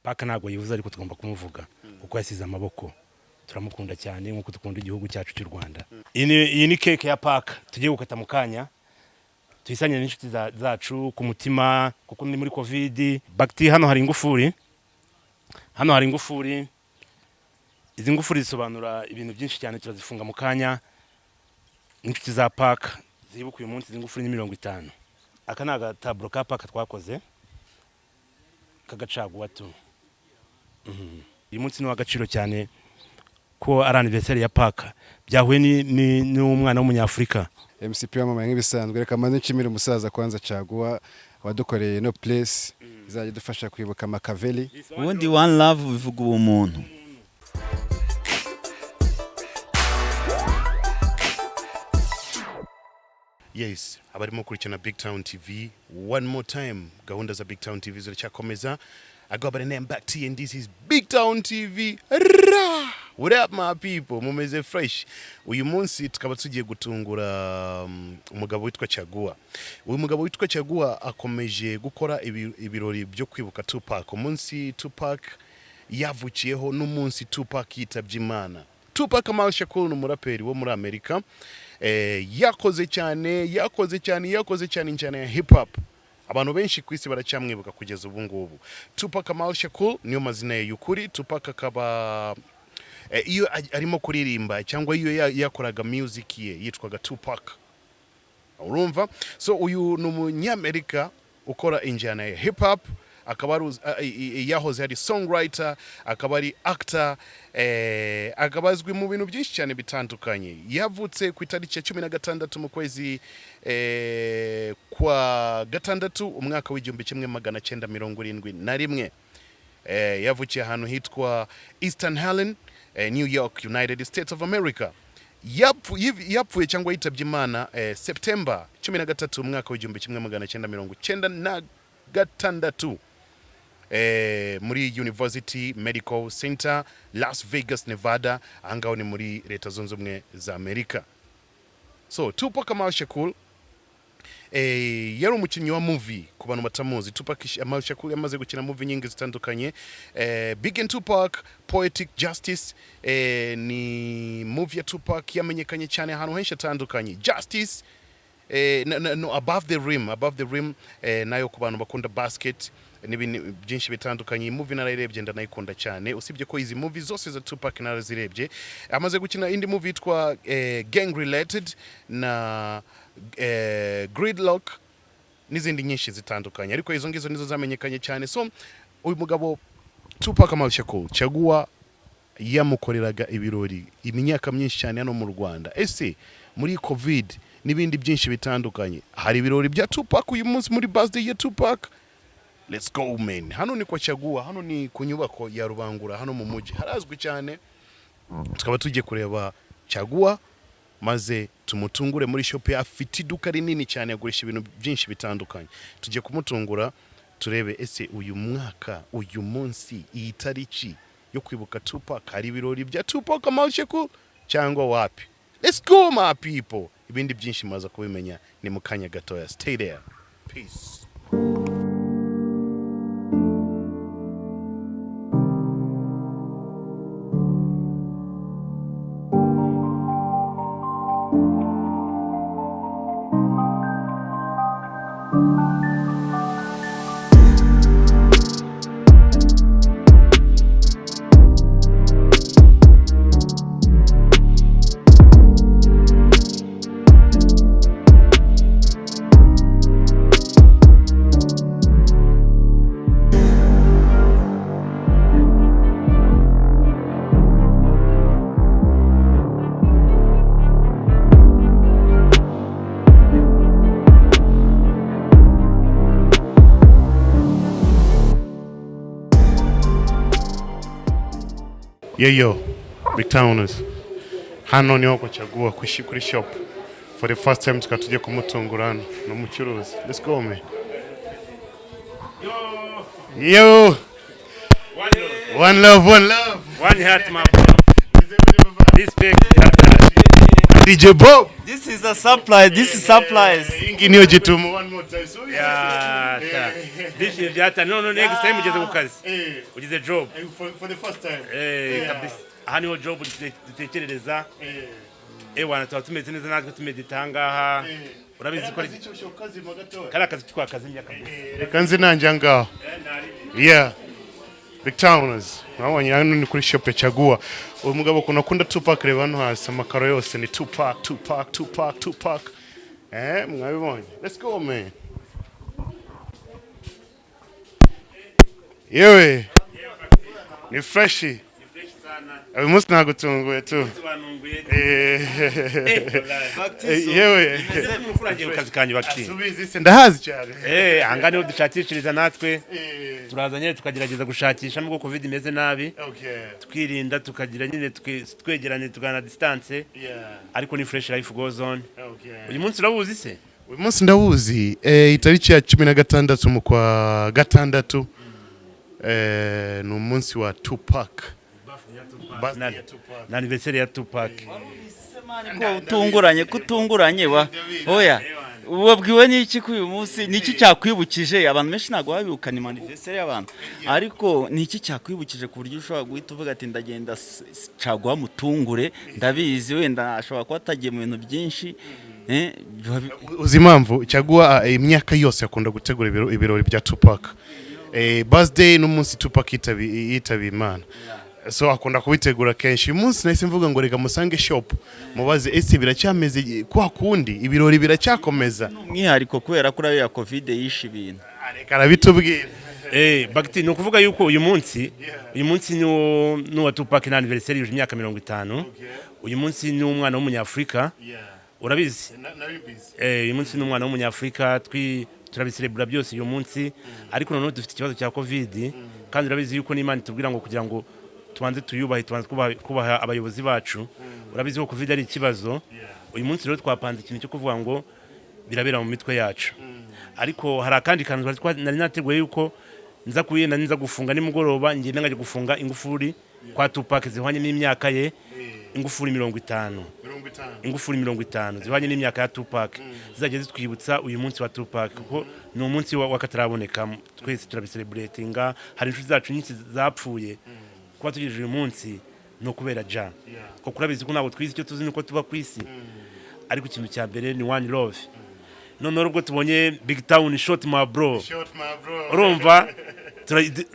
Pac ntabwo yivuze, ariko tugomba kumuvuga kuko yasize amaboko. Turamukunda cyane nk'uko dukunda igihugu cyacu cy'u Rwanda. Iyi ni cake ya Pac tugiye gukata mu kanya, tuyisangire n'inshuti zacu ku mutima, kuko ni muri COVID. Bagiti, hano hari ingufuri, hano hari ingufuri. Izi ngufuri zisobanura ibintu byinshi cyane. Turazifunga mu kanya n'inshuti za Pac zibuka uyu munsi. Izi ngufuri ni 50. Aka ni agataburo ka Pac twakoze k'agacaguwa tu. Uyu munsi ni uw'agaciro cyane ko ari anniversaire ya Pac, byahuye n'umwana w'umunyafurika. MCP wamamaye nk'ibisanzwe. Reka mbanze nshimire umusaza kwanza Caguwa wadukoreye no place izajya idufasha kwibuka Makaveli. Ubundi one love bivuga ubumuntu. Yes, abarimo kurikirana Big Town TV, one more time, gahunda za Big Town TV ziracyakomeza. I go by the name Back T and this is Big Town TV. Ra! What up, my people? Mumeze fresh? Uyu munsi tukaba tugiye gutungura umugabo witwa Caguwa. Uyu mugabo witwa Caguwa akomeje gukora ibirori byo kwibuka Tupac, umunsi Tupac yavukiyeho n'umunsi Tupac yitabye Imana. Tupac Amaru Shakur ni umuraperi wo muri Amerika. Yakoze cyane, yakoze cyane, yakoze cyane injyana ya hip hop. Abantu benshi ku isi baracyamwibuka kugeza ubu ngubu. Tupac Amaru Shakur niyo mazina ye y'ukuri. Tupac akaba iyo arimo kuririmba cyangwa iyo yakoraga music ye yitwaga Tupac, urumva? So uyu ni umunyamerika ukora injyana ya hip hop, akaba ari yahoze ari songwriter, akaba ari actor, akaba azwi mu bintu byinshi cyane bitandukanye. Yavutse ku itariki ya 16 mu kwezi kwa gatandatu, umwaka w'1971. Yavukiye ahantu hitwa Eastern Harlem, New York, United States of America. Yapfuye cyangwa yitabye Imana September 13, umwaka w'1996, muri University Medical Center, Las Vegas, Nevada. Ahangaho ni muri Leta Zunze Ubumwe za Amerika. So Tupac Amaru Shakur yari umukinnyi wa movie. Ku bantu batamuzi, Tupac Amaru Shakur yamaze gukina movie nyingi zitandukanye. Big and Tupac Poetic Justice ni movie ya Tupac yamenyekanye cyane ahantu henshi hatandukanye. Justice, no, no, no, Above the Rim, Above the Rim, nayo ku bantu bakunda basket n'ibintu byinshi bitandukanye. Iyi movie narayirebye, ndanayikunda cyane. Usibye ko izi movie zose za Tupac narazirebye. Amaze gukina indi movie yitwa Gang Related na Gridlock n'izindi nyinshi zitandukanye, ariko izo ngizo nizo zamenyekanye cyane. So uyu mugabo Tupac Amaru Shakur, Caguwa yamukoreraga ibirori imyaka myinshi cyane hano mu Rwanda. Ese muri COVID n'ibindi byinshi bitandukanye, hari ibirori bya Tupac uyu munsi muri birthday ya Tupac? Let's go, man. Hano ni kwa Caguwa, hano ni ku nyubako ya Rubangura, hano mu mujyi harazwi cyane. Tukaba tugiye kureba Caguwa maze tumutungure muri shop ye. Afite iduka rinini cyane, agurisha ibintu byinshi bitandukanye. Tugiye kumutungura turebe ese uyu mwaka, uyu munsi, iyi tariki yo kwibuka Tupac, hari ibirori bya Tupac Amaru Shakur cyangwa wapi? Let's go, my people. Ibindi byinshi maza kubimenya ni mu kanya gatoya. Stay there. Peace. Yeyo, Big Towners. Hano niho kwa Caguwa kuri shop. For the first time tukaba tugiye kumutungura hano. Ni umucuruzi. Let's go, man. Yo! One love, one love. One heart, my bro. Respect. DJ Bob. This is a surprise, this is surprise. Iyi ngiyi niyo gitumo. One more time. So, Yata. Ndishimye byata. None next time ugeze ku kazi, ugize job. For the first time. Eh, kabisa, aha niho job dutekerereza. Ewana, tuba tumeze neza natwe tumedita ahangaha. Urabizi ko kari akazi twakazimya kabisa. Reka nzi nanjye aha ngaho. Yeah, Big Towners, mwabonye hano ni kuri shop ya Caguwa. Uyu mugabo ukuntu akunda Tupac, reba hano hasi amakaro yose ni Tupac, Tupac, Tupac, Tupac. Mwabibonye. Let's go, man. Yewe, ni fresh uyu munsi, ntagutunguye tu. Yewe. Urangiye ku kazi kanjye bakiti. Subizi se, ndahazi cyane. Eh, ahangaha niho dushakishiriza natwe. Turaza nyine tukagerageza gushakisha nubwo COVID imeze nabi, tukirinda, tukagira nyine twegeranye, tugana distance, ariko ni fresh, life goes on. Uyu munsi urabuzi se? Uyu munsi ndawuzi, itariki ya 16 mu kwa gatandatu, ni umunsi wa Tupac. Birthday ya Tupac. Na anniversaire ya Tupac. Ko utunguranye wa oya, wabwiwe n'iki ko uyu munsi, niki cyakwibukije? Abantu benshi ntabwo babibuka, ni anniversaire y'abantu, ariko niki cyakwibukije ku buryo ushobora guhita uvuga ati ndagenda Caguwa mutungure? Ndabizi wenda ashobora kuba atagiye mu bintu byinshi, Uzi impamvu? Caguwa imyaka yose akunda gutegura ibirori bya Tupac, birthday n'umunsi Tupac yitabiye Imana, so akunda kubitegura kenshi. Uyu munsi nahise mvuga ngo reka musange shop mubaze ese biracyameze kwa kundi, ibirori biracyakomeza? Umwihariko kubera ko uriya COVID yishe ibintu. Reka arabitubwira. Bagiti, ni ukuvuga yuko uyu munsi ni uwa Tupac na anniversaire, yuje imyaka 50. Uyu munsi ni umwana w'umunyafurika, urabizi. Uyu munsi ni umwana w'umunyafurika, turabiserebura byose uyu munsi, ariko noneho dufite ikibazo cya COVID, kandi urabizi yuko n'Imana itubwira ngo kugira ngo tubanze tuyubahe, tubanze kubaha abayobozi bacu. Urabizi ko COVID ari ikibazo. Uyu munsi rero twapanze ikintu cyo kuvuga ngo birabera mu mitwe yacu, ariko hari akandi kantu nari nateguye yuko nza kuyenda, nza gufunga nimugoroba, ngenda nkajya gufunga ingufuri kwa Tupac zihwanye n'imyaka ye, ingufuri 50. 50. Ingufuri 50 zihwanye n'imyaka ya Tupac zizajya zitwibutsa uyu munsi wa Tupac, kuko ni umunsi w'akataraboneka. Twese turabicelebratinga. Hari inshuti zacu nyinshi zapfuye. Kuba tugejeje uyu munsi ni ukubera ja kuko urabizi ko ntabwo twize, icyo tuzi ni uko tuba ku isi, ariko ikintu cya mbere ni one love. Noneho ubwo tubonye Big Town shot, my bro. Shot, my bro. Urumva,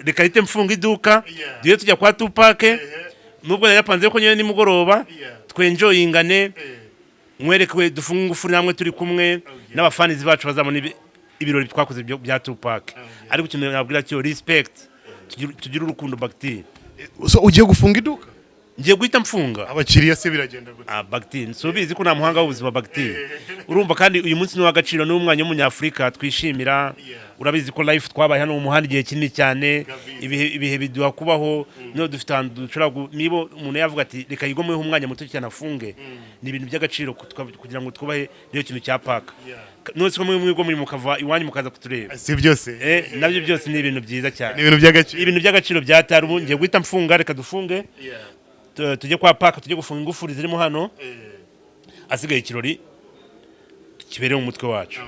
reka rite mfunga iduka, duhe tujya kwa Tupac, nubwo nari yapanze ko nyine nimugoroba twenjoyingane, mwereke dufunge ingufuri namwe turi kumwe n'abafanizi bacu, bazabona ibirori twakoze bya Tupac. Ariko ikintu nabwira cyo, respect, tugire urukundo, Bagiti. So ugiye gufunga iduka? Ngiye guhita mfunga. Abakiriya se biragenda gute? Ah, Bagiti, nsubizi ko nta muhanga w'ubuzima, Bagiti. Urumva kandi uyu munsi ni uw'agaciro, ni umwanya w'umunyafurika twishimira. Urabizi ko life twabaye hano mu muhanda igihe kinini cyane, ibihe biduha kubaho. Niyo dufite ahantu dushobora niba umuntu yavuga ati reka yigomeho umwanya muto cyane afunge, ni ibintu by'agaciro kugira ngo twubahe niyo kintu cya paka. None se ko mwe mwigomwe mukava iwanyu mukaza kutureba? Si byose. Nabyo byose ni ibintu byiza cyane. Ni ibintu by'agaciro. Ibintu by'agaciro bya tari. Ubu ngiye guhita mfunga, reka dufunge, tujye kwa paka, tujye gufunga ingufuri zirimo hano, asigaye ikirori kibereye mu mutwe wacu.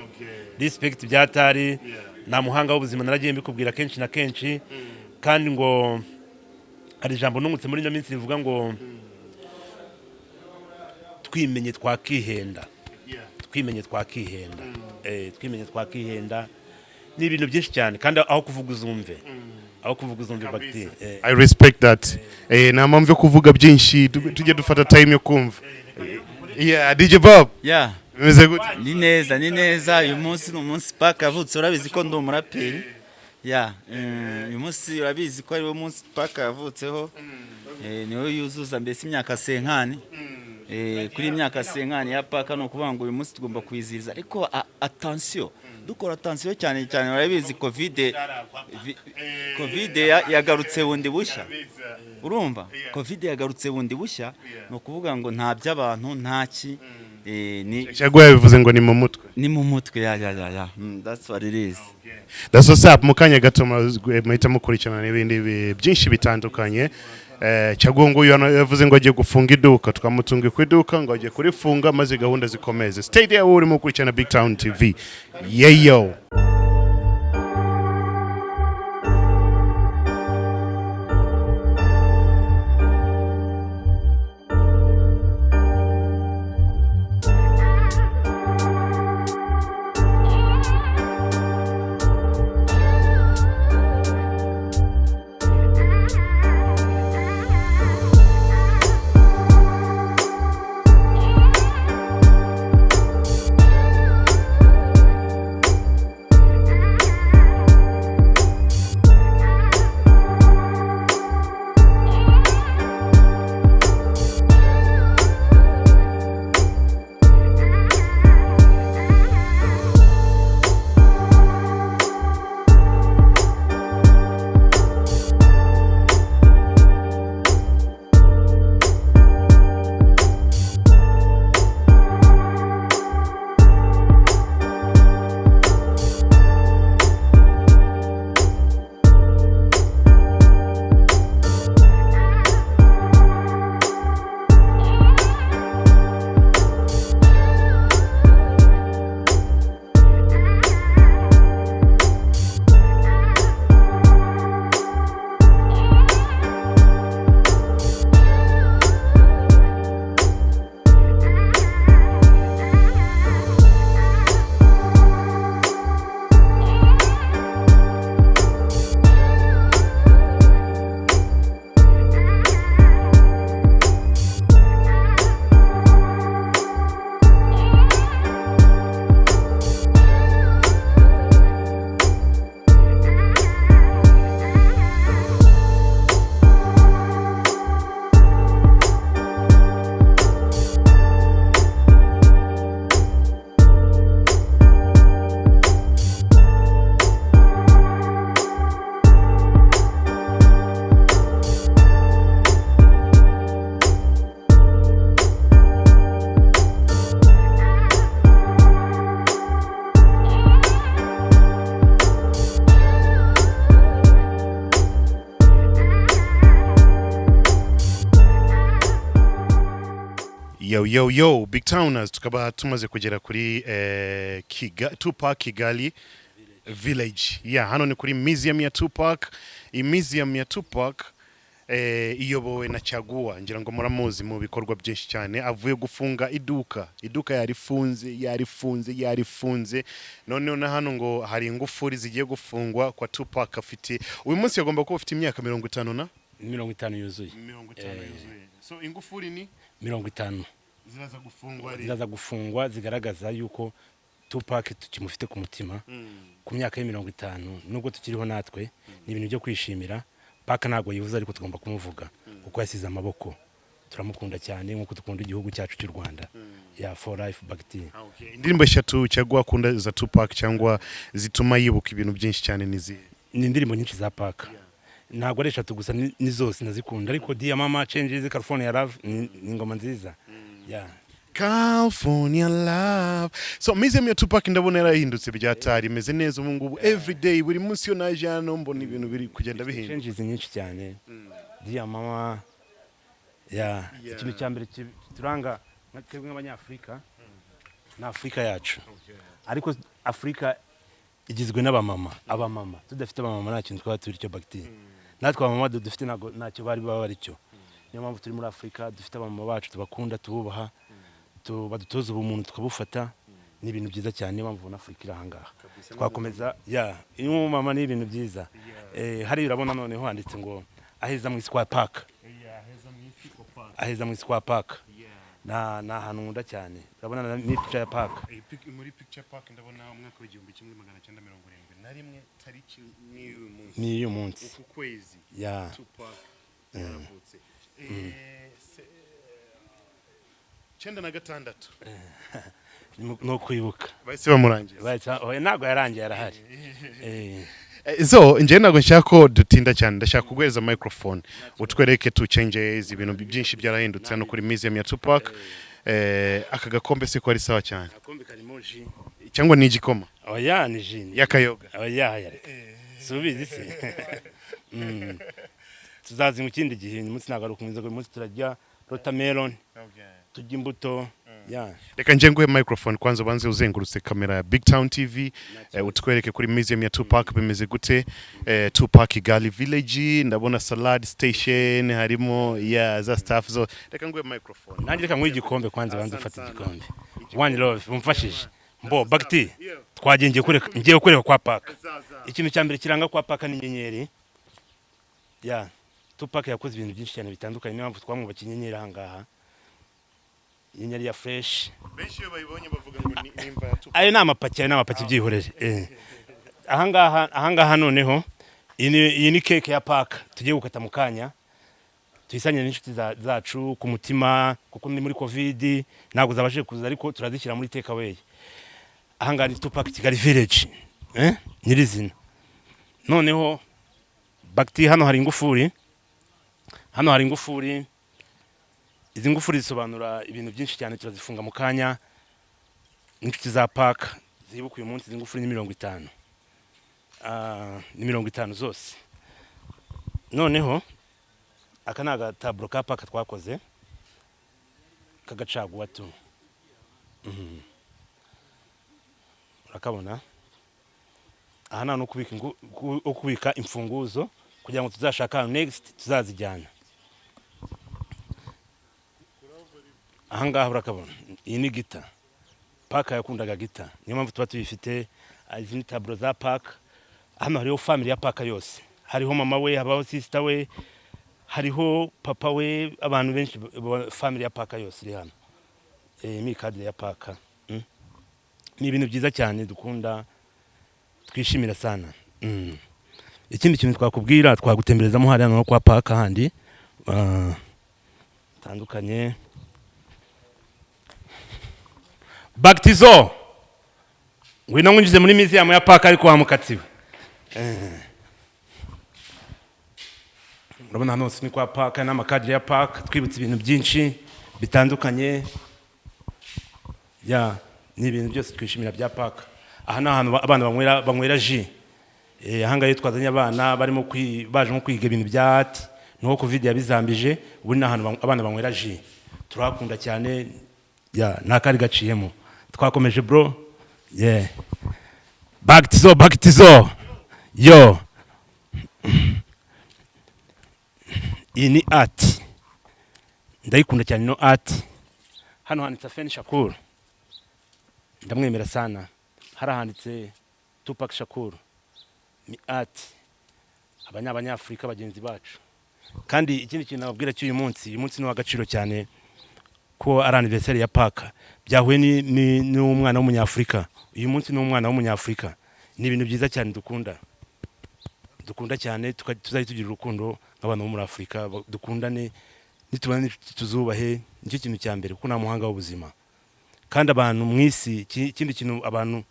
Respect byatari, nta muhanga w'ubuzima, naragiye mbikubwira kenshi na kenshi. Kandi ngo hari ijambo nungutse muri ino minsi rivuga ngo twimenye twakihenda, twimenye twakihenda. Twimenye twakihenda ni ibintu byinshi cyane, kandi aho kuvuga uzumve, aho kuvuga uzumve, Bagiti. I respect that. Nta mpamvu yo kuvuga byinshi, tujye dufata time yo kumva. Yeah, DJ Bob. Yeah. Bimeze gute? Ni neza, ni neza. Uyu munsi ni umunsi Pac yavutse. Urabizi ko ndi umuraperi. Yeah, uyu munsi urabizi ko ariwo munsi Pac yavutseho. Niwe yuzuza mbese imyaka 50. Kuri imyaka 50 ya Pac, ni ukuvuga ngo uyu munsi tugomba kwizihiza, ariko attention, dukora attention cyane cyane. Urabizi COVID yagarutse bundi bushya. Urumva, COVID yagarutse bundi bushya, ni ukuvuga ngo nta by'abantu, nta ki, ni Caguwa yabivuze ngo ni mu mutwe. Ni mu mutwe, ya, that's what it is. That's what's up. Mu kanya gato muhita mukurikirana n'ibindi byinshi bitandukanye. Caguwa nguyu hano yavuze ngo agiye gufunga iduka, twamutunga ku iduka ngo agiye kurifunga maze gahunda zikomeze. Stay there, wowe urimo gukurikirana Big Town TV. Yeyo. Yo yo yo, Big Towners, tukaba tumaze kugera kuri Tupac Kigali Village. Yeah, hano ni kuri museum ya Tupac. I museum ya Tupac iyobowe na Caguwa, ngira ngo muramuzi mu bikorwa byinshi cyane. Avuye gufunga iduka, iduka yarifunze, yarifunze, yarifunze. Noneho na hano ngo hari ingufuri zigiye gufungwa kwa Tupac. Afite uyu munsi yagomba kuba afite imyaka 50 na 50 yuzuye. 50 yuzuye. So ingufuri ni 50 ziraza gufungwa ari ziraza gufungwa, zigaragaza yuko Tupac tukimufite ku mutima ku myaka ya 50, nubwo tukiriho natwe. Ni ibintu byo kwishimira. Pac ntabwo yivuze, ariko tugomba kumuvuga kuko yasize amaboko. Turamukunda cyane nk'uko dukunda igihugu cyacu cy'u Rwanda. Ya, for life, Bagti. Okay. Indirimbo eshatu cyangwa akunda za Tupac cyangwa zituma yibuka ibintu byinshi cyane ni izihe? Ni indirimbo nyinshi za Pac, ntabwo ari eshatu gusa, ni zose ndazikunda, ariko Dear Mama, Changes, California Love ni ingoma nziza, yeah. California Love. So museum ya Tupac ndabona yarahindutse byatari, imeze neza ubu ngubu. Every day, buri munsi iyo naje hano mbona ibintu biri kugenda bihinduka. Changes nyinshi cyane, Dear Mama, yeah. Ikintu cya mbere kituranga nka twebwe nk'Abanyafurika ni Afurika yacu, ariko Afurika igizwe n'abamama. Abamama, tudafite abamama nta kintu twaba turi cyo, bagiteri. Natwe abamama dufite ntabwo ntacyo bari baba bari cyo. Niyo mpamvu turi muri Afurika, dufite abamama bacu tubakunda, tububaha, badutoza ubumuntu tukabufata. Ni ibintu byiza cyane, niyo mpamvu ubona Afurika iri ahangaha. Twakomeza ya iyo umumama ni ibintu byiza. Hariya urabona noneho handitse ngo aheza mu isi kwa Pac, aheza mu isi kwa Pac. Na ni ahantu nkunda cyane. Urabona ni pica ya Pac. Muri picture park ndabona umwaka w'1971, tariki n'uyu munsi. Ni uyu munsi. Uku kwezi Tupac yaravutse. 96. No kwibuka. Bahise bamurangiza. Oya, ntabwo yarangiye, arahari. So njye ntabwo nshaka ko dutinda cyane, ndashaka kuguhereza microphone utwereke tu changes, ibintu byinshi byarahindutse hano kuri museum ya Tupac. Aka gakombe se ko ari sawa cyane? Agakombe karimo jus. Cyangwa ni igikoma? Oya, ni jus. Y'akayoga? Oya, yareka, subizi se. Tuzazinywa ikindi gihe. Uyu munsi ntabwo ari ukunywa inzoga, uyu munsi turarya watermelon, turya imbuto ya. Reka nje nguhe microphone kwanza, ubanze uzengurutse kamera ya Big Town TV, utwereke kuri museum ya Tupac bimeze gute. Tupac Kigali Village, ndabona salad station, harimo ya za staff zo. Reka nguhe microphone. Nanjye reka nguhe igikombe kwanza, banze ufate Asante. igikombe. One love, mumfashije mbo bagiti. Twagiye, ngiye kureka, ngiye kureka kwa Pac. Ikintu cya mbere kiranga kwa Pac ni inyenyeri ya Tupac. Yakoze ibintu byinshi cyane bitandukanye, niyo mpamvu twamwubakiye inyenyeri aha ngaha, inyenyeri ya fresh. Benshi iyo bayibonye bavuga ngo ni imva ya Tupac. Ayo ni amapaki, ayo ni amapaki, byihorere. Ahangaha noneho iyi ni cake ya Pac tugiye gukata mu kanya, tuyisangire n'inshuti zacu ku mutima, kuko ni muri COVID ntabwo zabashije kuza, ariko turazishyira muri take away. Ahangaha ni Tupac Kigali Village, nyirizina. Noneho bagiti, hano hari ingufuri, hano hari ingufuri. Izi ngufuri zisobanura ibintu byinshi cyane, turazifunga mu kanya n'inshuti za Pac zibuka uyu munsi. Izi ngufuri ni 50. Ni 50 zose. Noneho aka ni agataburo ka Pac twakoze k'agacaguwa tu. Urakabona aha ni ahantu ho kubika imfunguzo kugira ngo tuzashake ahantu next tuzazijyana. Aha ngaha urakabona, iyi ni gita. Pac yakundaga gita, niyo mpamvu tuba tuyifite. Izi ni taburo za Pac. Hano hariho family ya Pac yose, hariho mama we, habaho sister we, hariho papa we, abantu benshi, family ya Pac yose iri hano. Ni cadre ya Pac. Ni ibintu byiza cyane dukunda, twishimira sana. Ikindi kintu twakubwira, twagutemberezamo hariya no kwa Pac handi tandukanye. Baktizo, ngwino nkwinjize muri museum ya Pac, ariko wamukatsiwe. Urabona hano hose ni kwa Pac n'amakadire ya Pac, twibutse ibintu byinshi bitandukanye. Ya, ni ibintu byose twishimira bya Pac. Aha ni ahantu abana banywera jus. Aha ngaha iyo twazanye abana barimo baje nko kwiga ibintu bya art, niho COVID yabizambije. Ubu ni ahantu abana banywera jus, turahakunda cyane. Ya, nta kari gaciyemo, twakomeje bro. Yeah, back to back to yo. Iyi ni art, ndayikunda cyane no art. Hano handitse Afeni Shakur, ndamwemera sana. Hari handitse Tupac Shakur. Ni art, aba ni Abanyafurika bagenzi bacu. Kandi ikindi kintu nababwira cy'uyu munsi, uyu munsi ni uw'agaciro cyane ko ari anniversaire ya Pac, byahuye n'umwana w'Umunyafurika. Uyu munsi ni umwana w'Umunyafurika, ni ibintu byiza cyane dukunda, dukunda cyane. Tuzajya tugira urukundo nk'abantu bo muri Afurika, dukundane, nitubana n'inshuti tuzubahe, nicyo kintu cya mbere, kuko nta muhanga w'ubuzima. Kandi abantu mu isi, ikindi kintu abantu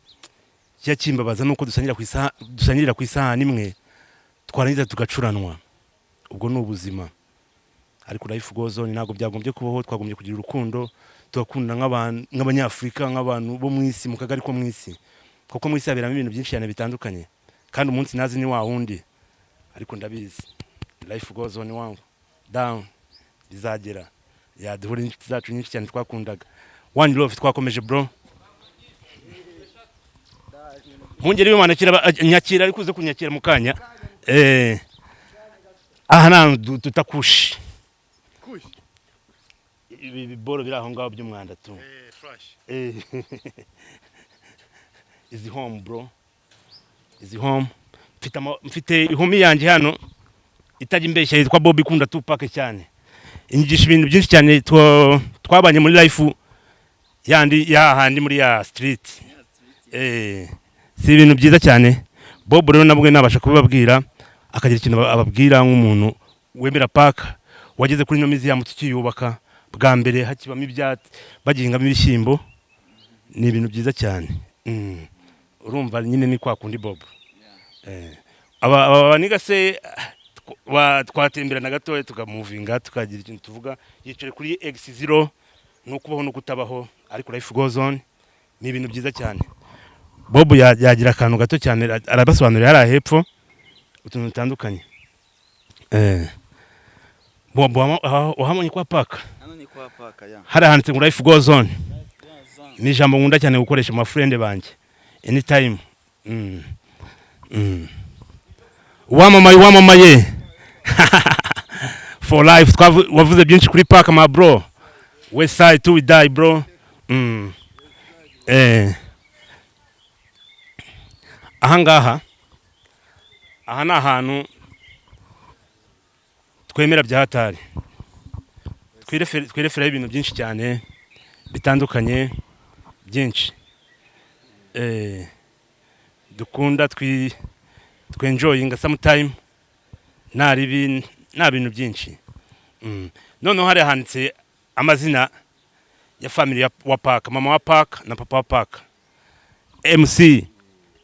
kijya kimbabaza ni uko dusangira ku isaha, dusangirira ku isahani imwe, twarangiza tugacuranwa. Ubwo ni ubuzima, ariko life goes on. Ntabwo byagombye kubaho. Twagombye kugira urukundo, tugakunda nk'abantu, nk'Abanyafurika, nk'abantu bo mu isi, mu kagari ko mu isi, kuko mu isi haberamo ibintu byinshi cyane bitandukanye. Kandi umunsi nazi ni wa wundi, ariko ndabizi, life goes on wangu down, bizagera yaduhura n'inshuti zacu nyinshi cyane twakundaga. One love, twakomeje bro. Mungeri w'Imana nyakira, ariko uze kunyakira mu kanya. Aha ni ahantu tutakushi ibi biboro biri aho ngaho by'umwanda tu. Izi home bro, izi home. Mfite ihumi yanjye hano itajya imbeshya yitwa Bob, ikunda Tupac cyane, inyigisha ibintu byinshi cyane. Twabanye muri life yandi ya handi muri ya street. Si ibintu byiza cyane. Bob rero nabwo nabasha kubibabwira, akagira ikintu ababwira nk'umuntu wemera Pac, wageze kuri ino museum tukiyubaka bwa mbere, hakibamo ibyatsi, bagihingamo ibishyimbo. Ni ibintu byiza cyane. Urumva nyine ni kwa kundi Bob. Aba baniga se twatemberana gatoya, tukamuvinga, tukagira ikintu tuvuga. Yicaye kuri X0, ni ukubaho no kutabaho, ariko life goes on. Ni ibintu byiza cyane. Bob yagira akantu gato cyane arabasobanurira hariya hepfo utuntu dutandukanye. Bobo, wahamanye kwa Pac? Hano ni kwa Pac, ya. Hari handitse ngo "Life goes on". Ni ijambo nkunda cyane gukoresha mu friend banjye anytime. Wamamaye, wamamaye for life. Wavuze byinshi kuri Pac, my bro. West side till we die, bro. Ahangaha aha ni ahantu twemera bya hatari, twireferaho ibintu byinshi cyane bitandukanye, byinshi dukunda, twenjoyinga sometime, nta ribi, nta bintu byinshi. Noneho hari handitse amazina ya family wa Pac, mama wa Pac na papa wa Pac. MC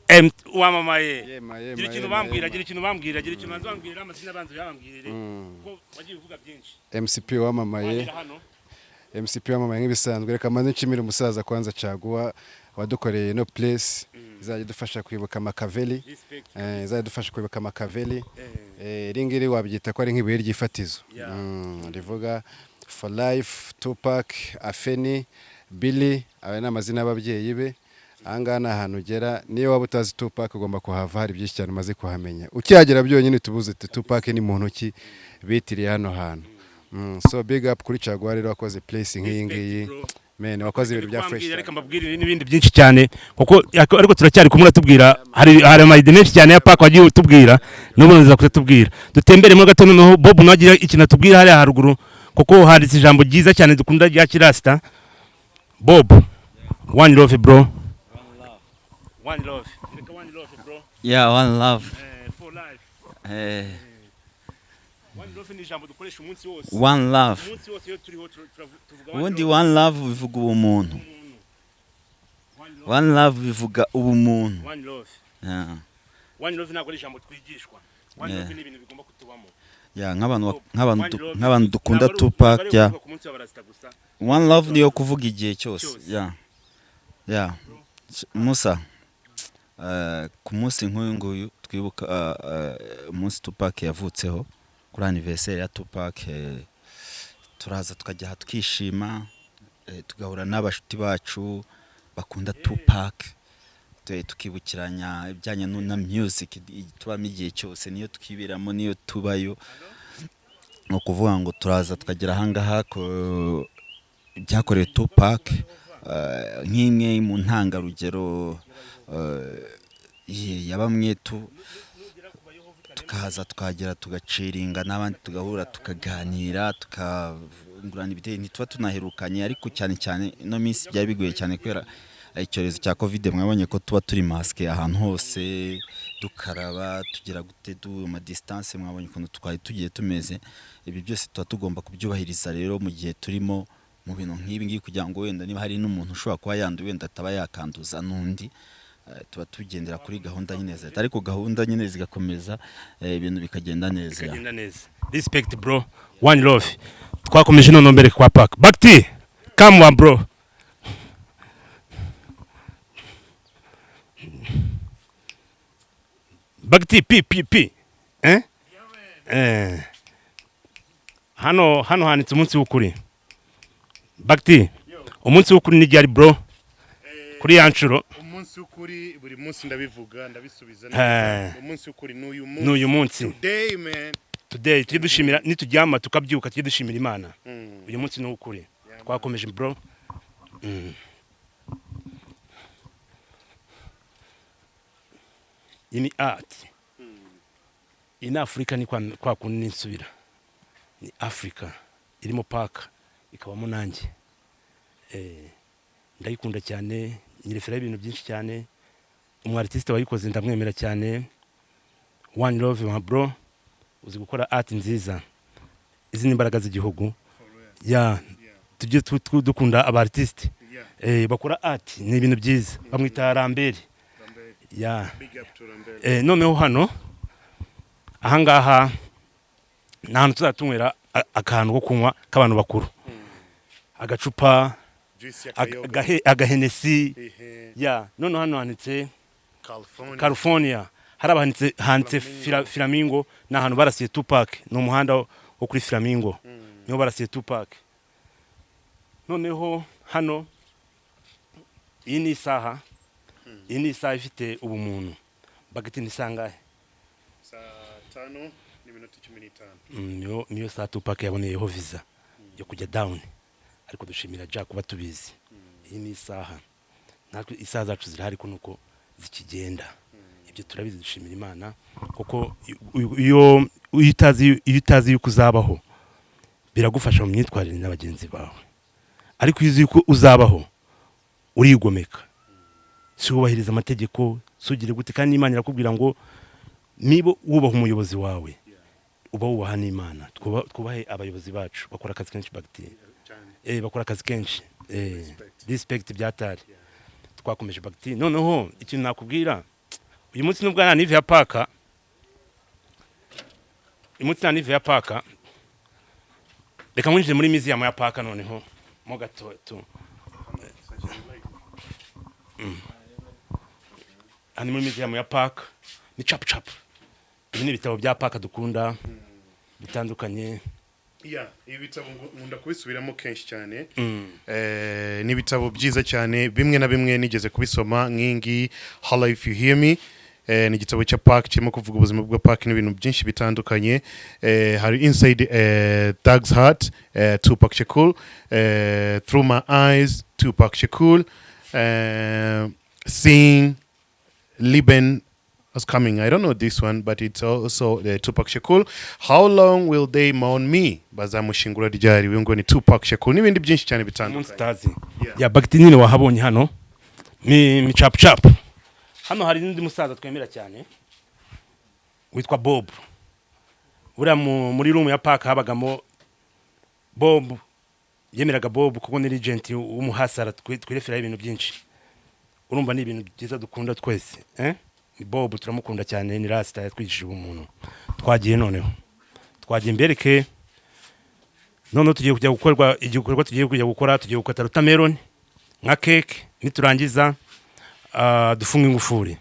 M wamamaye. Yema, yema, Gira ikintu yema, bambwira. yema. Gira ikintu bambwira, gira ikintu banza bambwira, amazina banza yabambwirire ko wagiye uvuga byinshi. MCP wamamaye. Wagera hano. MCP wamamaye nk'ibisanzwe. Reka mbanze nshimire umusaza kwanza Caguwa wadukoreye ino place izajya idufasha kwibuka Makaveli. Respect. Izajya idufasha kwibuka Makaveli. Iri ngiri wabyita ko ari nk'ibuye ry'ifatizo. Rivuga "For life Tupac Afeni Billy". Aya ni amazina y'ababyeyi be. Ahangaha ni ahantu ugera, niyo waba utazi Tupac ugomba kuhava hari byinshi cyane umaze kuhamenya. Ukihagera byonyine tubuze uti Tupac ni muntu ki bitiriye hano hantu. So big up kuri Caguwa rero wakoze place nk'iyi ngiyi. Respect, bro. Man, wakoze ibintu bya fresh Kwambwira, cyane. Reka mbabwire n'ibindi byinshi cyane kuko ariko turacyari kumwe, uratubwira hari ama idea menshi cyane ya Pac wagiye utubwira, n'ubu uza kutubwira. Dutemberemo gato, noneho Bob nawe agira ikintu atubwira hariya haruguru, kuko handitse ijambo ryiza cyane dukunda rya kirasita. Bob, one love, bro, one love. Reka, one love, bro. Yeah, one love. For life. One love ni ijambo dukoresha umunsi wose. One love. Umunsi wose iyo turiho turavuga one Ubundi love. one love bivuga ubumuntu. One love. One love bivuga ubumuntu. One love. Yeah. One love ntabwo ari ijambo twigishwa. One love ni ibintu bigomba kutubamo. Yeah, nk'abantu One love nk'abantu dukunda ntabwo Tupac. ntabwo ari Yeah. ukuvuga ku munsi w'abarasita gusa. One love niyo kuvuga igihe cyose. Cyose. Yeah, Musa, ku munsi nk'uyu nguyu twibuka umunsi Tupac yavutseho, kuri anniversaire ya Tupac, turaza tukajya aha tukishima, tugahura n'abashuti bacu bakunda Tupac, tukibukiranya ibijyanye na music tubamo igihe cyose, niyo twibiramo, niyo tubayo. Ni ukuvuga ngo turaza tukagera ahangaha ku byakorewe Tupac, nk'imwe mu ntangarugero ya bamwe tu tukaza tukahagera, tugaciringa n'abandi, tugahura, tukaganira, tukungurana ibitekerezo. Ntituba tunaherukanye, ariko cyane cyane ino minsi byari bigoye cyane kubera icyorezo cya Covid. Mwabonye ko tuba turi masque ahantu hose, dukaraba, tugira gute, du ama distance. Mwabonye ukuntu twari tugiye tumeze. Ibi byose tuba tugomba kubyubahiriza rero mu gihe turimo mu bintu nk'ibi ngibi, kugira ngo wenda niba hari n'umuntu ushobora kuba yanduye, wenda ataba yakanduza n'undi. Tuba tugendera kuri gahunda nyine za leta, ariko gahunda nyine zigakomeza, ibintu bikagenda neza. Bikagenda neza. Respect, bro, one love. Twakomeje noneho mbere kwa Pac. Bakti, come on, bro. Bakti p p p. Hano handitse umunsi w'ukuri. Bakti, umunsi w'ukuri ni ryari, bro, kuri ya nshuro? Umunsi w'ukuri buri munsi ndabivuga, ndabisubiza neza. Umunsi w'ukuri ni uyu munsi. N'uyu munsi. Today, man. Today tujye dushimira, nituryama tukabyuka tujye dushimira Imana. Uyu munsi ni uw'ukuri. Twakomeje, bro. Iyi ni art. Iyi ni Afurika, ni kwa kundi ninsubira ni Afurika irimo Pac, ikabamo nanjye. Ndayikunda cyane, nyireferaho ibintu byinshi cyane. Umu artiste wayikoze ndamwemera cyane. One love, my bro, uzi gukora art nziza. Izi ni imbaraga z'igihugu ya tujye dukunda aba artiste bakora art, ni ibintu byiza. Bamwita Rambere ya. Big up to Rambere. Noneho hano ahangaha ni ahantu tuzatunywera akantu ko kunywa k'abantu bakuru, agacupa. Juice ya kayoga. Agahenesi. Ehe. Ya, noneho hano handitse California. California. Hari abahanditse handitse Flamingo. Flamingo, ni ahantu barasiye Tupac, ni umuhanda wo wo kuri Flamingo, niho barasiye Tupac. Noneho hano iyi ni isaha, iyi ni isaha ifite ubumuntu. Bagati, ni sangahe? 5:15. Niyo saha Tupac yaboneyeho visa yo kujya down, ariko dushimira Jack kuba tubizi. Iyi ni isaha, natwe isaha zacu zirahari, ko nuko zikigenda, ibyo turabizi. Dushimira Imana kuko iyo utazi yuko uzabaho, biragufasha mu myitwarire na bagenzi bawe, ariko iyo uzi yuko uzabaho urigomeka, si wubahiriza amategeko, si ugire gute. Kandi Imana irakubwira ngo niba wubaha umuyobozi wawe, uba wubaha n'Imana. Twubahe abayobozi bacu, bakora akazi kenshi bagiti, bakora akazi kenshi. Respect byatari. Twakomeje bagiti. Noneho ikintu nakubwira uyu munsi, nubwo nta anniv ya Pac, uyu munsi nta anniv ya Pac, reka mwinjire muri museum ya Pac noneho mo gato tu. Hano muri museum ya Pac ni cap cap. Ibi ni ibitabo bya Pac dukunda bitandukanye. Yeah, ibi bitabo nkunda kubisubiramo kenshi cyane. Ni ibitabo byiza cyane, bimwe na bimwe nigeze kubisoma, nk'ingi "Holla If You Hear Me". Ni igitabo cya Pac kirimo kuvuga ubuzima bwa Pac n'ibintu byinshi bitandukanye. Hari "Inside Thug's Heart", Tupac Shakur, "Through My Eyes", Tupac Shakur, "Seeing Leben was Coming". I don't know this one, but it's also Tupac Shakur. "How Long Will They Mourn Me?" Bazamushingura ryari? Uyu ngo ni Tupac Shakur n'ibindi byinshi cyane Umunsi bitandukanye. utazi ya bagiti nyine wahabonye hano ni cap cap. Hano hari n'undi musaza twemera cyane witwa Bob. Buriya muri room ya Pac habagamo Bob, yemeraga Bob kuko ni legend w'umuhasara, twireferaho ibintu byinshi. Urumva ni ibintu byiza dukunda twese, eh? Ni Bob, turamukunda cyane, ni rasta yatwigishije ubumuntu. Twagiye noneho, twagiye mbereke. Noneho tugiye kujya gukorwa igikorwa, tugiye kujya gukora, tugiye gukata watermelon nka cake, niturangiza dufunga ingufuri.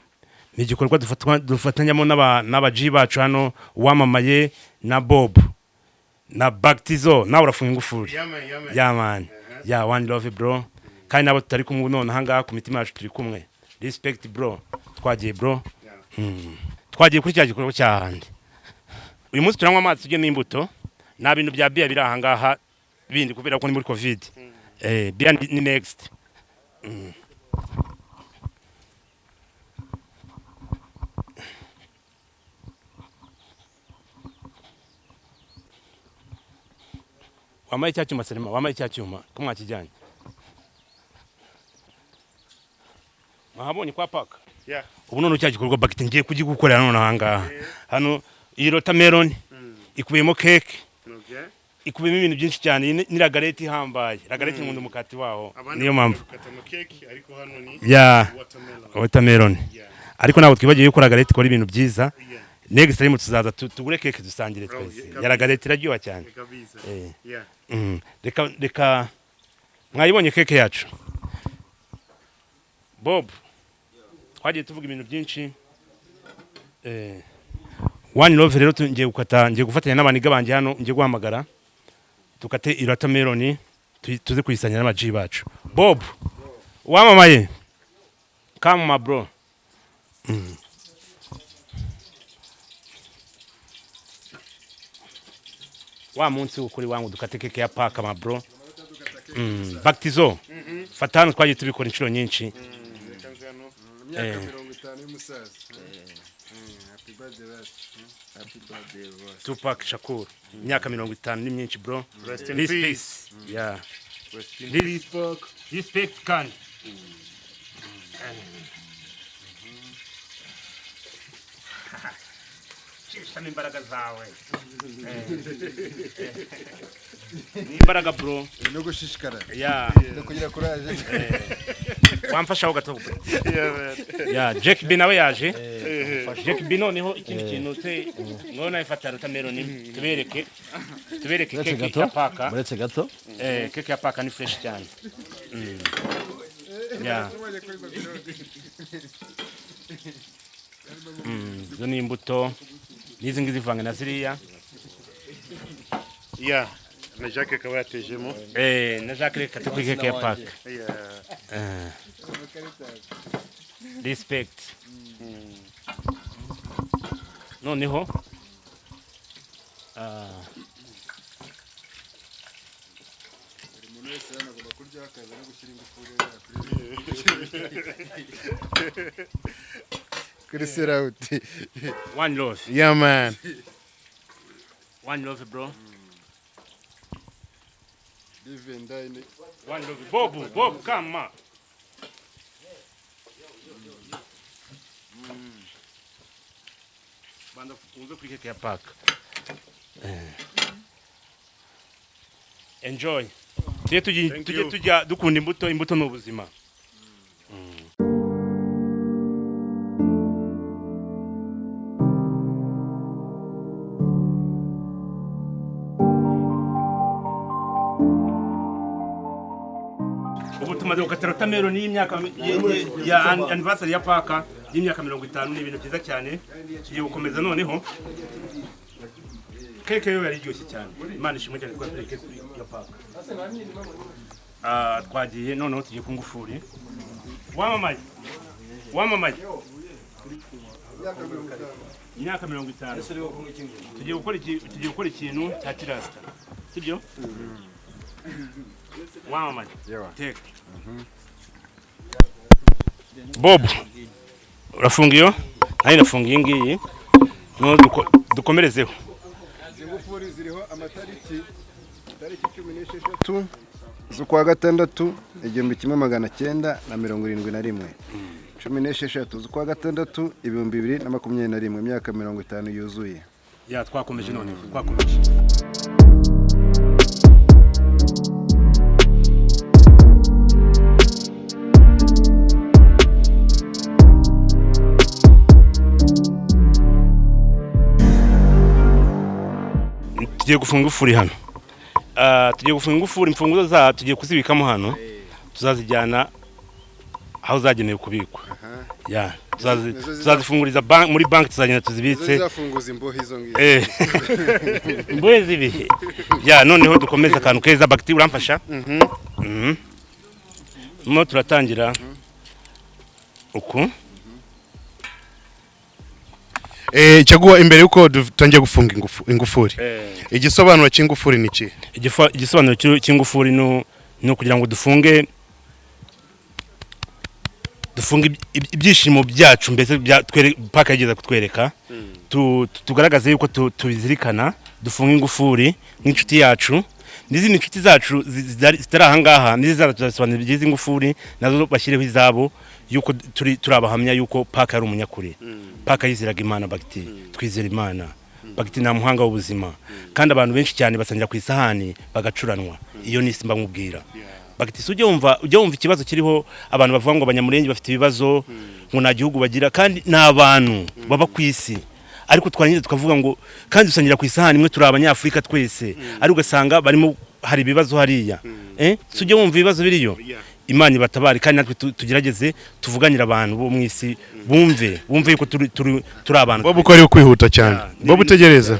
Ni igikorwa dufatanyamo n'aba G bacu hano, uwamamaye na Bob na Bactizo. Nawe urafunga ingufuri? Yeah, man, yeah, man. Yeah man, yeah, one love bro. Kandi nabo tutari kumwe none ahangaha, ku mitima yacu turi kumwe. Respect bro. Twagiye bro. Twagiye kuri cya gikorwa cyahandi. Uyu munsi turanywa amazi, tujye n'imbuto. Nta bintu bya biya biri ahangaha bindi kubera ko ni muri COVID. Biya ni next. Wambaye cya cyuma, Selima, wambaye cya cyuma ko mwakijyanye? Mwahabonye kwa Pac? Yeah. Ubu none cya gikorwa bagiti ngiye kugigukorera none ahangaha. Hano iyi watermelon ikubiyemo cake, ikubiyemo ibintu byinshi cyane. Iyi ni ragareti ihambaye, ragareti nkunda umukati waho. Abandi Niyo mpamvu. bakata keke, ariko hano ni watermelon. Watermelon. Ariko ntabwo twibagiwe yuko ragareti ikora ibintu byiza. Next time tuzaza tugure cake dusangire twese. Kabisa. Ya ragareti iraryoha cyane. Kabisa. Reka mwayibonye cake yacu. Bob, twagiye tuvuga ibintu byinshi. One love. Rero ngiye gukata, ngiye gufatanya n'abaniga banjye hano, ngiye guhamagara tukate i watermelon, tuze kuyisangira n'aba G bacu. Bob wamamaye, come my bro. Wa munsi w'ukuri wangu dukate cake ya Pac, ma bro. Bactizo, fata hano, twagiye tubikora inshuro nyinshi. Imyaka 50 y'umusaza. Happy birthday, Ras. Happy birthday, Ross. Tupac Shakur, imyaka 50 ni myinshi bro. Rest in Respect. peace. Yeah. Rest in Peace. peace, Pac. Respect kandi. Shishamo imbaraga zawe. Ni imbaraga bro. No gushishikara no kugira courage. Wamfashaho gato bro. Yeah, Jack B nawe yaje. Jack B, noneho ikindi kintu se ngo nawe fata watermelon, tubereke Uretse keke gato, ya Pac. uretse gato. Keke ya Pac ni fresh cyane. Yeah. Izo ni imbuto n'izi ngizi zivange na ziriya. Yeah, na Jacques akaba yatejemo. Na Jacques, reka kuri keke ya Pac. Respect. Noneho Buri muntu wese hano agomba kurya, akaza no gushyira ingufuri kuri serawuti. One love. Yeah, man. One love, bro. Live and dine. One love. Bob, Bob, come on. Banda wumve kuri keke ya Pac. Enjoy. Tujye Thank tujye you. tujya dukunda imbuto. Imbuto ni ubuzima. Ubu tumaze gukatira watermelon y'imyaka ya anniversary ya Pac y'imyaka 50. Ni ibintu byiza cyane. Tugiye gukomeza noneho. Keke yo yari iryoshye cyane. Imana ishimwe cyane twateye keke ya Pac. Twagiye noneho, tugiye ku ngufuri. Wamamaye, wamamaye imyaka 50. Tugiye gukora ikintu cya kirasita, sibyo? Wamamaye. Yewe. Teka. Bob, urafunga iyo, nanjye ndafunga iyi ngiyi. Noneho dukomerezeho. Izi ngufuri ziriho amatariki: tariki 16 z'ukwa gatandatu 1971, 16 z'ukwa gatandatu 2021, imyaka 50 yuzuye. Ya, twakomeje noneho, twakomeje. Tugiye gufunga ingufuri hano. Tugiye gufunga ingufuri. Imfunguzo za tugiye kuzibikamo hano, tuzazijyana aho zagenewe kubikwa. Ya, tuzazifunguriza muri banki, tuzagenda tuzibitse. Zizafunguza imbohe izo ngizo. Imbohe z'ibihe. Ya, noneho dukomeze akantu keza. Bagiti, uramfasha? Mhm. Mo turatangira uku. Caguwa, imbere yuko dutangiye gufunga ingufuri, igisobanuro cy'ingufuri ni iki? Igisobanuro cy'ingufuri ni ukugira ngo dufunge ibyishimo byacu mbese paka yageza kutwereka. Tugaragaze yuko tubizirikana. Dufunge ingufuri nk'inshuti yacu n'izindi nshuti zacu zitari aha ngaha, n'izizaza tuzasobanura ibyiza ingufuri, nazo bashyireho izabo, yuko turi abahamya yuko Paka ari umunyakuri. Paka yizeraga Imana. Bagiti, twizera Imana. Bagiti, nta muhanga w'ubuzima, kandi abantu benshi cyane basangira ku isahani bagacuranwa. Iyo ni isi mba nkubwira, Bagiti. Si ujya wumva ikibazo kiriho, abantu bavuga ngo Abanyamurenge bafite ibibazo, ngo nta gihugu bagira, kandi ni abantu baba ku isi, ariko twarangiza tukavuga ngo kandi dusangira ku isahani imwe, turi Abanyafurika twese, ariko ugasanga barimo hari ibibazo hariya. Si ujya wumva ibibazo biriyo? Imana ibatabare, kandi natwe tugerageze tuvuganire abantu bo mu isi, bumve yuko turi abantu. Bob, uko ari kwihuta cyane. Bob, utegereza.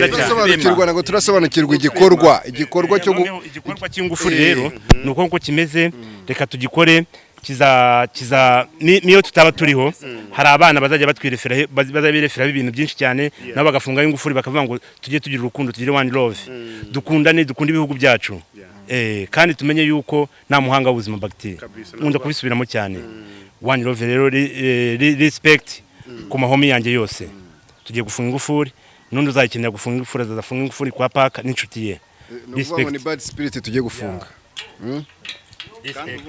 Turasobanukirwa, ntabwo turasobanukirwa igikorwa cyo Noneho igikorwa cy'ingufuri rero ni uko nguko kimeze. Reka tugikore. Kiza kiza niyo tutaba turiho, hari abana bazajya batwirefera, bazajya bireferaho ibintu byinshi cyane, nabo bagafunga ingufuri, bakavuga ngo tujye tugira urukundo, tugire one love, dukundane, dukunde ibihugu byacu. Kandi tumenye yuko nta muhanga w'ubuzima, bagiteri. Kabisa. Nkunda kubisubiramo cyane. One love rero, respect ku ma homie yanjye yose. Tugiye gufunga ingufuri, n'undi uzayikenera gufunga ingufuri azafunga ingufuri kwa Paka n'inshuti ye. Ni ukuvuga ngo ni bad spirit tugiye gufunga. Respect.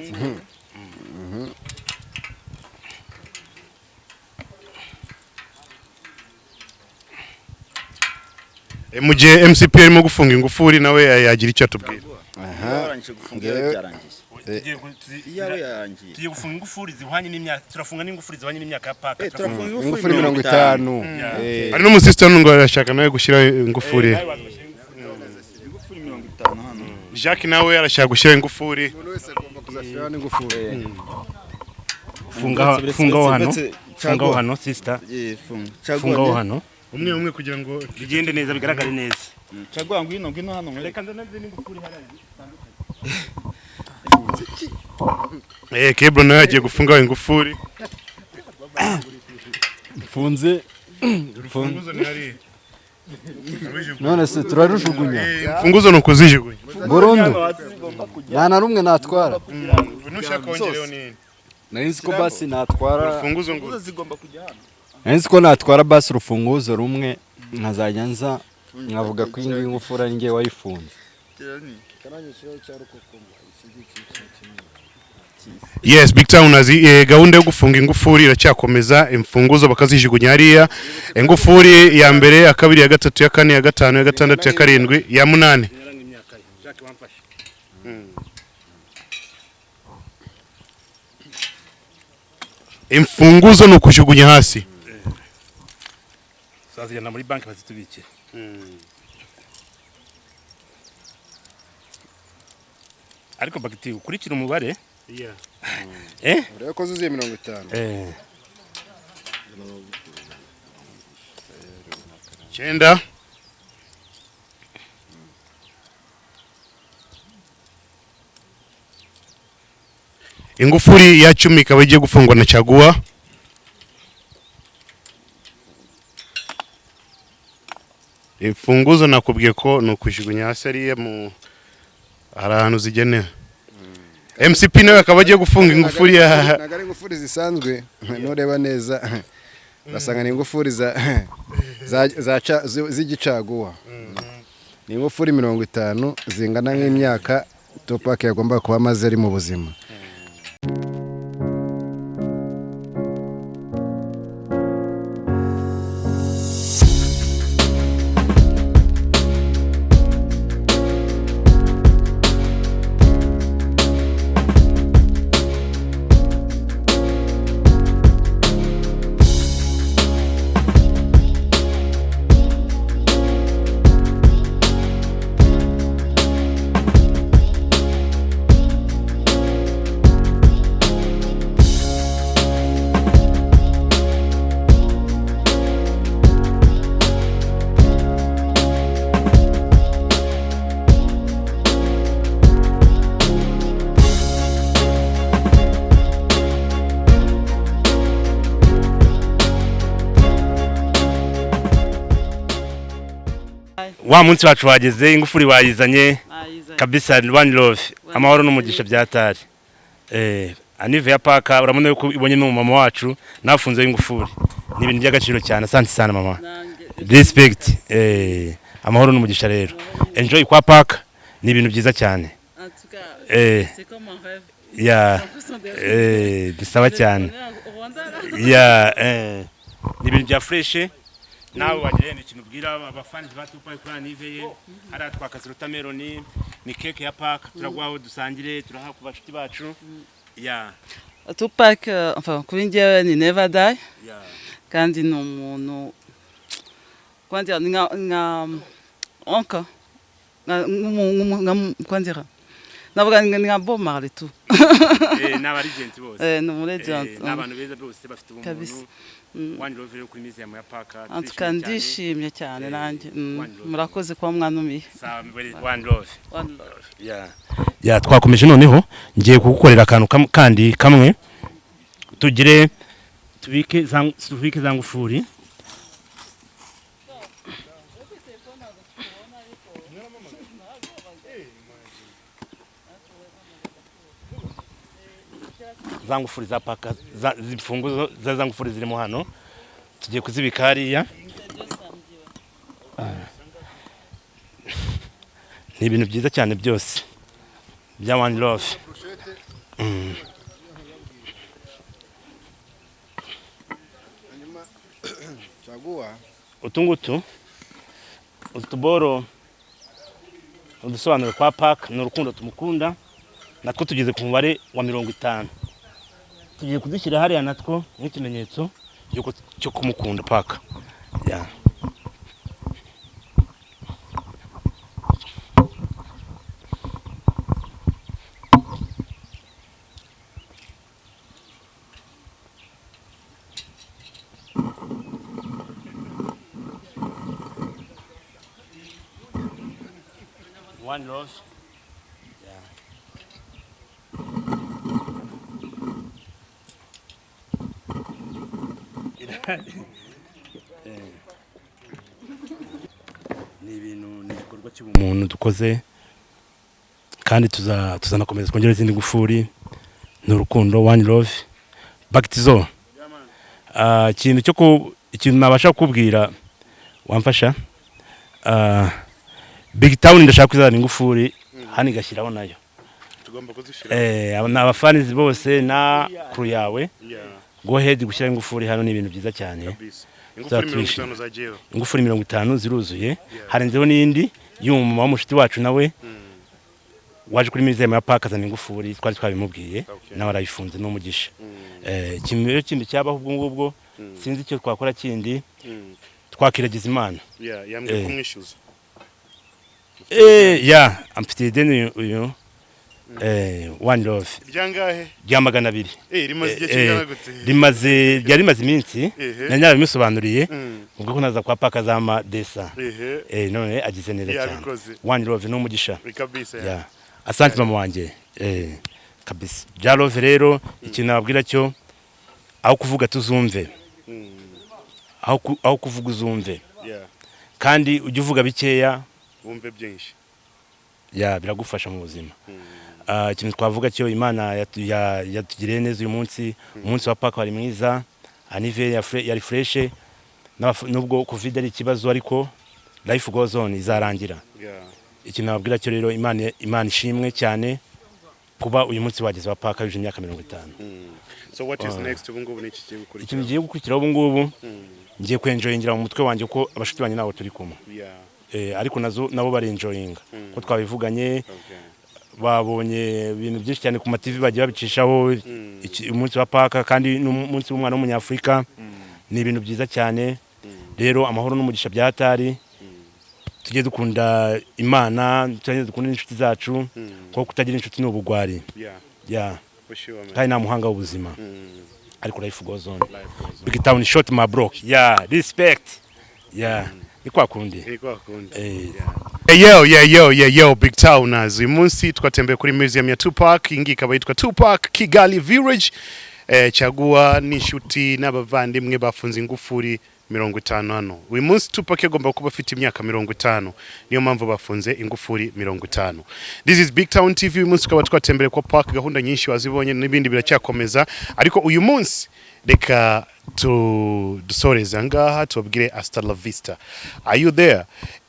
Mu gihe MCP arimo gufunga ingufuri, nawe yagira icyo atubwira. Warangije gufunga iyawe? Byarangiye? Iyawe yarangiye? Tugiye gufunga ingufuri zihwanye n'imyaka, turafunga n'ingufuri zihwanye n'imyaka ya Paka. Turafunga ingufuri 50. Hari n'umusisita ngo arashaka nawe gushyiraho ingufuri. Ingufuri 50 hano. Jacques nawe arashaka gushyiraho ingufuri. Umuntu wese agomba kuzashyiraho n'ingufuri. Funga, fungaho hano, fungaho hano, sister. Funga. Fungaho hano. Umwe umwe kugira ngo Bigende neza, bigaragare neza. Caguwa, ngwino, ngwino hano nkwereke. Reka nzane n'ingufuri hariya zitandukanye. Kebro nawe yagiye gufunga ingufuri. Mfunze. Urufunguzo ni hariya. None se turarujugunya? Imfunguzo ni ukuzijugunya. Burundu nta na rumwe natwara. Nushaka wongereho n'indi. Nari nzi ko basi natwara Urufunguzo ngo Zigomba kujya hano. Nari nzi ko natwara basi urufunguzo rumwe, nkazajya nza nkavuga ko iyi ngiyi ngufuri ari njye wayifunze. Yes, Big Town azi gahunda yo gufunga ingufuri iracyakomeza, imfunguzo bakazijugunya hariya. Ingufuri ya mbere, ya kabiri, ya gatatu, ya kane, ya gatanu, ya gatandatu, ya karindwi, ya munani. Nyaranga imyaka ye Jacques wamfashe. Imfunguzo ni ukujugunya hasi. Tuzazijyana muri banki bazitubikire. Ariko bagiti ukurikira umubare. Urebe ko zuzuye 50. 9. Ingufuri ya 10 ikaba igiye gufungwa na Caguwa. Imfunguzo nakubwiye ko ni ukujugunya hasi hariya mu hari ahantu zigenewe. MCP nawe akaba agiye gufunga ingufuri ya Ntabwo ari ingufuri zisanzwe, nureba neza urasanga ni ingufuri z'igicaguwa. Ni ingufuri 50 zingana nk'imyaka Tupac yagomba kuba amaze ari mu buzima. Wa munsi wacu wageze, ingufuri wayizanye kabisa. One love, amahoro n'umugisha byatari. Anniv ya Paka, urabona yuko ibonye n'umumama wacu nafunze ingufuri, ni ibintu by'agaciro cyane. Asante sana mama, respect. Amahoro n'umugisha rero, enjoy kwa Paka, ni ibintu byiza cyane. En tout cas, c'est comme un rêve. Ya. J'ai l'impression d'être Bisaba cyane. au Rwanda, là. Ya, ni ibintu bya fresh. Nawe wagira ni ikintu ubwira abafani ba Tupac kuri anniv ye hariya twakase watermelon, ni cake ya Paka, turaguhaho dusangire, turaha ku bashuti bacu ya. Tupac, enfin, kuri njyewe ni never die. Ya. Kandi ni umuntu, comment dire, ni nka oncle, comment dire, navuga ni nka Bob Marley tu. Ni aba legend bose. Ni umu legend. Ni abantu beza bose bafite Kabisa. ubumuntu. One love rero kuri museum ya Paka. En tout cas, ndishimye cyane nanjye. One love. Murakoze kuba mwanumiye. Sawa, one love. One love. Ya, twakomeje. Noneho ngiye kugukorera akantu kandi kamwe tugire tubike za ngufuri. Za ngufuri za Paka, zimfunguzo za ngufuri zirimo hano, tugiye kuzibika hariya. Ni ibintu byiza cyane byose bya one love. Hanyuma Caguwa. Utu ngutu, utuboro udusobanuro kwa Paka ni urukundo tumukunda, natwo tugeze ku mubare wa 50, tugiye kudushyira hariya natwo nk'ikimenyetso cyo kumukunda Paka ya. One love. Yeah. Ni ibintu, ni igikorwa cy'ubumuntu dukoze, kandi tuzanakomeza twongere izindi ngufuri. Ni urukundo, one love. Bakitizo, ikintu cyo ku ikintu nabasha kukubwira, wamfasha. Big Town ndashaka kuzana ingufuri hano igashyiraho nayo. Tugomba kuzishyira. Aba ni abafanizi bose na crew yawe. Go ahead, gushyira ingufuri hano ni ibintu byiza cyane. Kabisa, ingufuri mirongo Tuzatwishima. itanu zagiyeho. Ingufuri 50 ziruzuye, harenzeho n'indi y'umumama w'umushuti wacu nawe waje kuri museum ya Pac, azana ingufuri, twari twabimubwiye. Nawe arayifunze, n'umugisha. Ikintu rero kindi cyabaho ubwo ngubwo, sinzi icyo twakora kindi, twakiragiza Imana. Yeah, yambwiye kumwishyuza. Ya, amfitiye ideni uyu, one love. Ryangahe? Rya 200. Rimaze igihe kingana gute? Rimaze, ryari rimaze iminsi. Nari narabimusobanuriye ubwo ko naza kwa Pac azama desa. None agize neza cyane. Yabikoze. One love n'umugisha. Kabisa. Ya, asante mama wanjye. Kabisa, ja love. Rero ikintu nababwira cyo, aho kuvuga tuzumve, aho kuvuga uzumve, kandi ujye uvuga bikeya, wumve byinshi. Ya, biragufasha mu buzima. Ikintu twavuga cyo, Imana yatugiriye neza uyu munsi. Umunsi wa Pac wari mwiza, anniv yari fresh. Nubwo COVID ari ikibazo, ariko life goes on, izarangira. Ikintu nababwira cyo rero, Imana ishimwe cyane kuba uyu munsi wageze wa Pac yuje imyaka 50. So what is next? Ubu ngubu ni iki kigiye gukurikira? Ikintu ngiye gukurikiraho ubu ngubu, ngiye kwenjoyingira mu mutwe wanjye ko abashuti banjye nabo turi kumwe. Ariko nazo nabo barenjoyinga ko twabivuganye. Babonye ibintu byinshi cyane ku ma TV, bagiye babicishaho umunsi wa Pac, kandi n'umunsi w'umwana w'Umunyafurika. Ni ibintu byiza cyane. Rero amahoro n'umugisha bya hatari. Tujye dukunda Imana, tujye dukunda n'inshuti zacu, kuko kutagira inshuti ni ubugwari. Yeah. For sure, man. Kandi nta muhanga w'ubuzima, ariko life goes on. Big Town shot, my bro. Yeah, respect. Yeah, ni kwa kundi. Ni kwa kundi. Eh. Hey, yo, yeah, yo, yeah, yo, Big Towners. Uyu munsi twatembeye kuri museum ya Tupac, iyi ngiyi ikaba yitwa Tupac Kigali Village. Caguwa n'inshuti n'abavandimwe bafunze ingufuri 50 hano. Uyu munsi Tupac agomba kuba afite imyaka 50. Niyo mpamvu bafunze ingufuri 50. This is Big Town TV. Uyu munsi tukaba twatembeye kwa Pac, gahunda nyinshi wazibonye n'ibindi biracyakomeza. Ariko uyu munsi reka dusoreze ngaha, tubabwire hasta la vista. Are you there?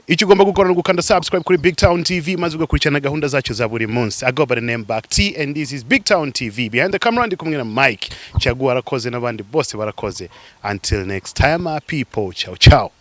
Icyo ugomba gukora ni ugukanda subscribe kuri Big Town TV, maze ugakurikirana gahunda zacu za buri munsi. I go by the name Back T and this is Big Town TV. Behind the camera ndi kumwe na Mike. Chaguwa arakoze n'abandi bose barakoze. Until next time, my people. Ciao ciao.